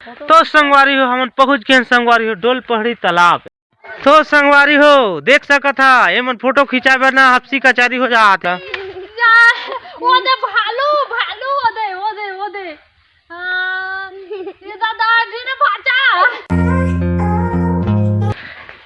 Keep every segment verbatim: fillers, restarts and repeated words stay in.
तो संगवारी हो, हमन पहुंच गए हैं संगवारी हो डोलपहड़ी तालाब। तो संगवारी हो, देख सकत हा, एमन फोटो खिंचाए बर ना हपसी कचारी हो जात हे। जा, ओ दे भालू, भालू, ओ दे, ओ दे, ओ दे। हाँ, ये दादा जी ने भाचा।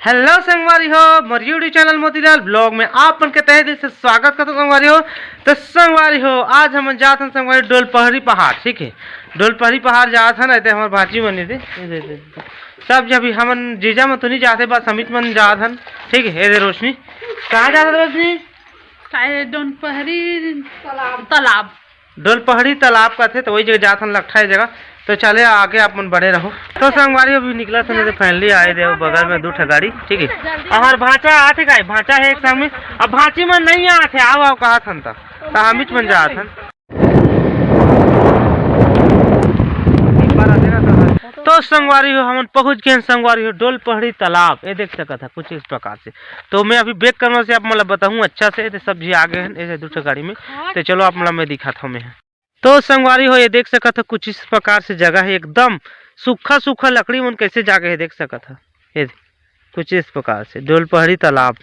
हेलो संगवारी हो, मोर YouTube चैनल मोतीलाल ब्लॉग में आप मन के तहे दिल से स्वागत करत हों संगवारी हो। तो संगवारी हो, आज हमन जात हन संगवारी डोलपहरी पहाड़, ठीक है, डोलपहरी पहाड़ जात हन। एदे हमर भांची मन एदे, एदे, एदे, एदे। सब जब हमन जीजा मन तो नहीं जाते, बस अमित मन जात हन, ठीक है। एदे रोशनी, कहाँ जात हन रोशनी? काहे डोलपहरी तालाब। तालाब। डोलपहरी तालाब कथे, तो वही जगह जात हन, लकठा ए जगह। तो चले आगे आप मन बने रहो। तो संगवारी अभी निकलत हन, तो finally आए दे बगल में दू ठा गाड़ी, ठीक है। हमार भांचा आथे का, भांचा है एक संग में, अब भांची मन नहीं आथे, आओ आओ कहत हन, त त हमिच मन जात हन। तो संगवारी हो, हमन पहुंच गए हैं संगवारी हो डोलपहरी तालाब। ये देख सकत है कुछ इस प्रकार से। तो मैं अभी back camera से आप मतलब बताऊं अच्छा से, तो सब जी आ गए हैं ऐसे दूसरे गाड़ी में। तो चलो आप मतलब मैं दिखाता हूँ मैं। तो संगवारी हो, ये देख सकत है कुछ इस प्रकार से जगह है, एकदम सूखा सूखा लकड़ी मन कैसे जागे है, देख सकत है। ये कुछ इस प्रकार से डोलपहरी तालाब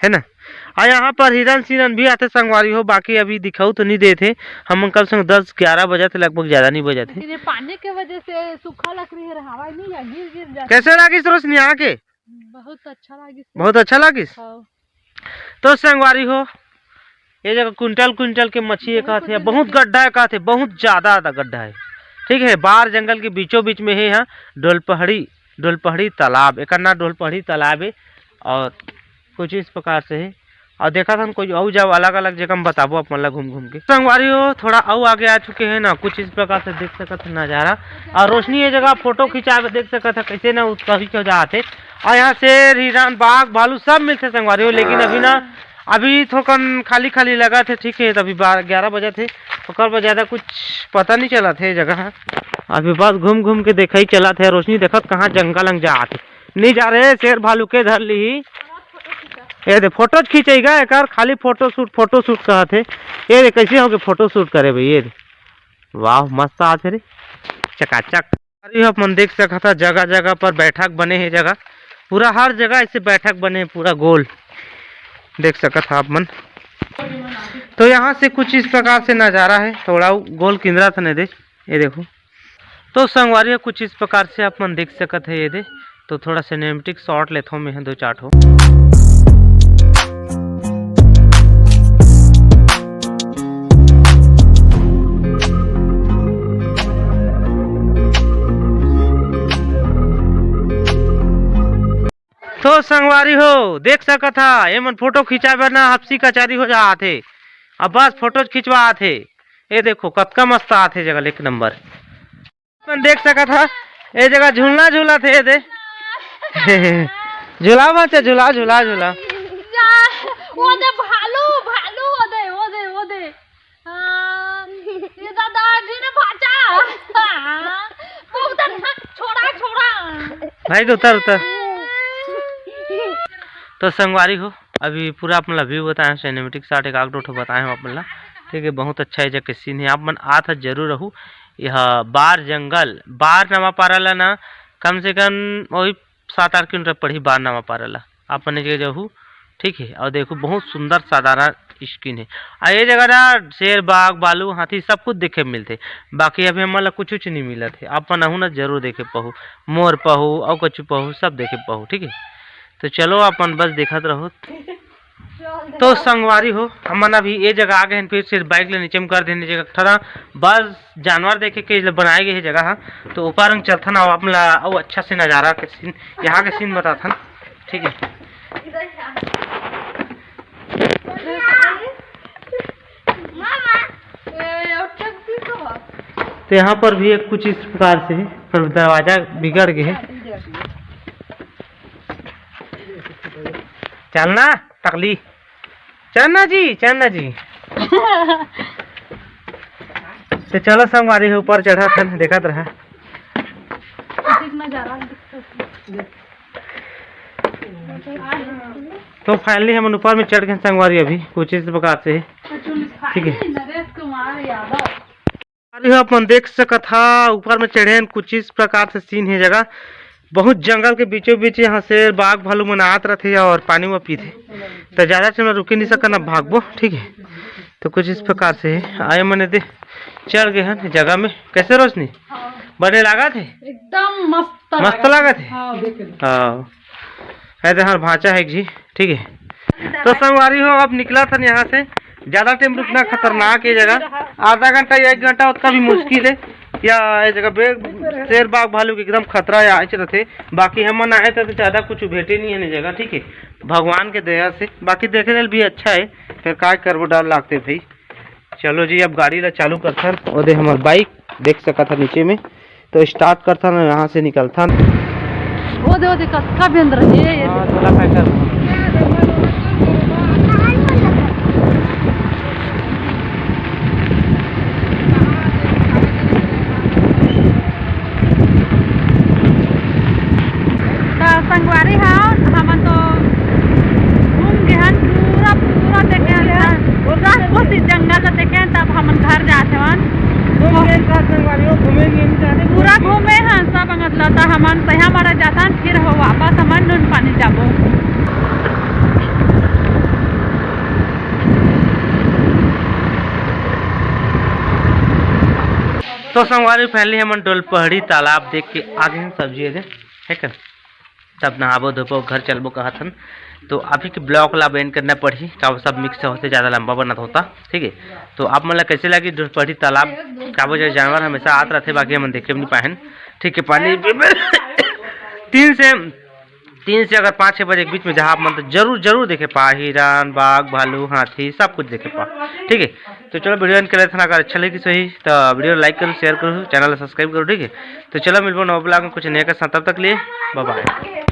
है ना। और यहाँ पर हिरन सिरन भी आथे संगवारी हो, बाकी अभी दिखाऊ तो नहीं देते। हम कम से कम दस ग्यारह बजे थे, लगभग ज्यादा नहीं बजे थे। लेकिन ये पानी के वजह से सूखा लकड़ी है, हवा नहीं है, गिर गिर जाता। कैसे लागिस रोशनी यहाँ के? बहुत अच्छा लागिस। बहुत अच्छा लागिस? हाँ। तो संगवारी हो, ये जगह कुंटल कुंटल के मछली एक आथे, बहुत गड्ढा है, का थे, बहुत ज्यादा ज्यादा गड्ढा है, ठीक है। बार जंगल के बीचों बीच में है यहाँ डोलपहरी, डोलपहरी तालाब, एकर नाम डोलपहरी तालाब है। और कुछ इस प्रकार से है। और देखा था कोई और जाओ अलग अलग जगह में बताबो आप मन ला घूम घूम के। संगवारी हो, थोड़ा और आगे आ चुके हैं ना, कुछ इस प्रकार से देख सकत है नजारा। और रोशनी ये जगह फोटो खिंचावे देख सकत है कैसे ना उत्साहित हो जाते। और यहाँ शेर, हिरन, बाघ, भालू सब मिलते संगवारी हो, लेकिन अभी ना अभी थोकन खाली खाली लगा थे, ठीक है। तो अभी बारह ग्यारह बजे थे, ओकर बाद ज्यादा कुछ पता नहीं चला थे जगह। अभी बस घूम घूम के देखा ही चला थे। रोशनी देखत कहाँ जंगल अंग जात हे। नहीं जा रहे शेर भालू के धर ली। ये दे फोटो खींचेगा एकर, खाली फोटो शूट, फोटो शूट कहत हे। ये दे कैसे हो गए फोटो शूट करे भाई, ये दे। वाह मस्त आत हे रे, चकाचक। अरे आप मन देख सकत हा जगह जगह पर बैठक बने हे, जगह पूरा हर जगह ऐसे बैठक बने हे, पूरा गोल देख सकत हा आप मन। तो यहाँ से कुछ इस प्रकार से नजारा है, थोड़ा गोल किंदरा था नहीं दे, ये देखो। तो संगवारी हो, कुछ इस प्रकार से आप मन देख सकत है, ये दे। तो थोड़ा सिनेमेटिक शॉट लेथो मैं दो चार ठो। तो संगवारी हो, देख सकत हा, एमन फोटो खिंचाए बर ना हपसी कचारी हो जात हे। अब बस फोटो खिंचवात हे। ये देखो कतका मस्त आत हे जगह, एक नंबर। अपन देख सकत हा, ये जगह झूलना झूलत हे, ये दे। झूला बच्चा, झूला, झूला, झूला। जा, वो दे भालू, भालू, वो दे, वो दे, वो दे। हाँ, ये दादा जी ने भाचा। हाँ, बहुत अच्छा, छोड़ा, छोड़ा। भाई के उतर, उतर। तो संगवारी हो, अभी पूरा अपन ला व्यू बताए हंव, सिनेमेटिक शॉट एक आध दो ठो बताए हंव अपन ला, ठीक है। बहुत अच्छा ये जगह के सीन है, आप मन आत ह जरूर रहू। यह बार जंगल, बार नवापारा ला ना, कम से कम वही सात आठ किलोमीटर पड़ही बार नवापारा ला, अपन ये जगह जाहू, ठीक है। और देखो बहुत सुंदर साधारण स्किन है। आ ये जगह ना शेर, बाघ, बालू, हाथी सब कुछ देखे मिलते, बाकी अभी हमन ला कुछ कुछ नहीं मिलत है। अपन आहू ना जरूर देखे पहू, मोर पहू और कछु पहू सब देखे पहू, ठीक है। तो चलो अपन बस देखत रहो। तो संगवारी हो, हमन अभी ये जगह आ गए हैं, फिर से बाइक ले नीचे में कर देने जगह थोड़ा बस जानवर देखे के लिए बनाए गए है जगह हा। तो ऊपर हम चलथन और अपन ला और अच्छा से नजारा के सीन, यहाँ के सीन बताथन, ठीक है। तो यहाँ पर भी एक कुछ इस प्रकार से है, पर दरवाजा बिगड़ गए है। चलना तकली, चलना जी, चलना जी। तो चलो संगवारी हो, ऊपर चढ़ा था, देखत रहा। तो finally हमन ऊपर में चढ़ गए संगवारी, अभी कुछ इस प्रकार से, ठीक है। नरेश कुमार यादव। अरे, अपन देख सकत हा, ऊपर में चढ़े हन, कुछ इस प्रकार से सीन हे जगह। बहुत जंगल के बीचों बीच यहाँ शेर, बाघ, भालू मन आत रथे और पानी में पीथे। तो ज्यादा time रुके नहीं सकन, अब भागबो, ठीक है। तो कुछ इस प्रकार से हे, आए मने दे चढ़ गए हन जगह में। कैसे रोशनी? हाँ। बने लागत हे? एकदम मस्त मस्त लागत लागत हे? हाँ। हाँ। है तो हमार भांचा है एक जी, ठीक है। तो संगवारी हो, अब निकला था यहाँ से, ज्यादा time रुकना खतरनाक है जगह। आधा घंटा या एक घंटा उतना भी मुश्किल है। या ये जगह बे-, शेर, बाघ, भालू के एकदम खतरा या आइच रथे। बाकी हमन आए थे तो ज्यादा कुछ भेटे नहीं है ये जगह, ठीक है, भगवान के दया से। बाकी देखे ले भी अच्छा है, फिर काय करबो, डर लागथे भाई। चलो जी, अब गाड़ी ला चालू करथन। ओदे हमर bike देख सकत ह नीचे में, तो start करथन, यहाँ से निकलथन। ओदे, ओदे कतका बेंदरा हे, ये हाँ, थोड़ा पैकर। त संगवारी हा, हमन तो घूम गे हन, पूरा, पूरा देखे हन, पूरा कोसी जंगल ला देखे हन, तब हमन घर जात हवन। घूम गे हन का संगवारी हो, घूमे गे हन जाने पूरा घूमे हन सब अंगत ला, त हमन सैहा मड़ा जाथन, फिर हो वापस हमन नून पानी जाबो। तो संगवारी, finally हमन डोलपहड़ी तालाब देख के आ गए हैं, सब्जी दे, है क्या? तब नहाबो धोबो, घर चलबो कहत हन। तो अभी के vlog ला end करना पड़ही, काबर सब mix होते, ज़्यादा लंबा बनत होता, ठीक है। तो आप मन ला कैसे लगी डोलपहड़ी तालाब? काबर जो जानवर हमेशा आत रहते, बाकी हमन देखे भी नहीं पाएन, ठीक है। पानी तीन से, तीन से अगर पाँच छः बजे के बीच में जहाँ आप मन तो जरूर, जरूर देखे पा, हिरन, बाघ, भालू, हाथी, सब कुछ देखे पा, ठीक है। तो चलो, video end कर लेते हैं। अगर अच्छा लगी सही तो video like करो, share करो, channel subscribe करो, ठीक है। तो चलो, मिलबो नवा vlog में कुछ नया के साथ, तब तक लिए bye bye।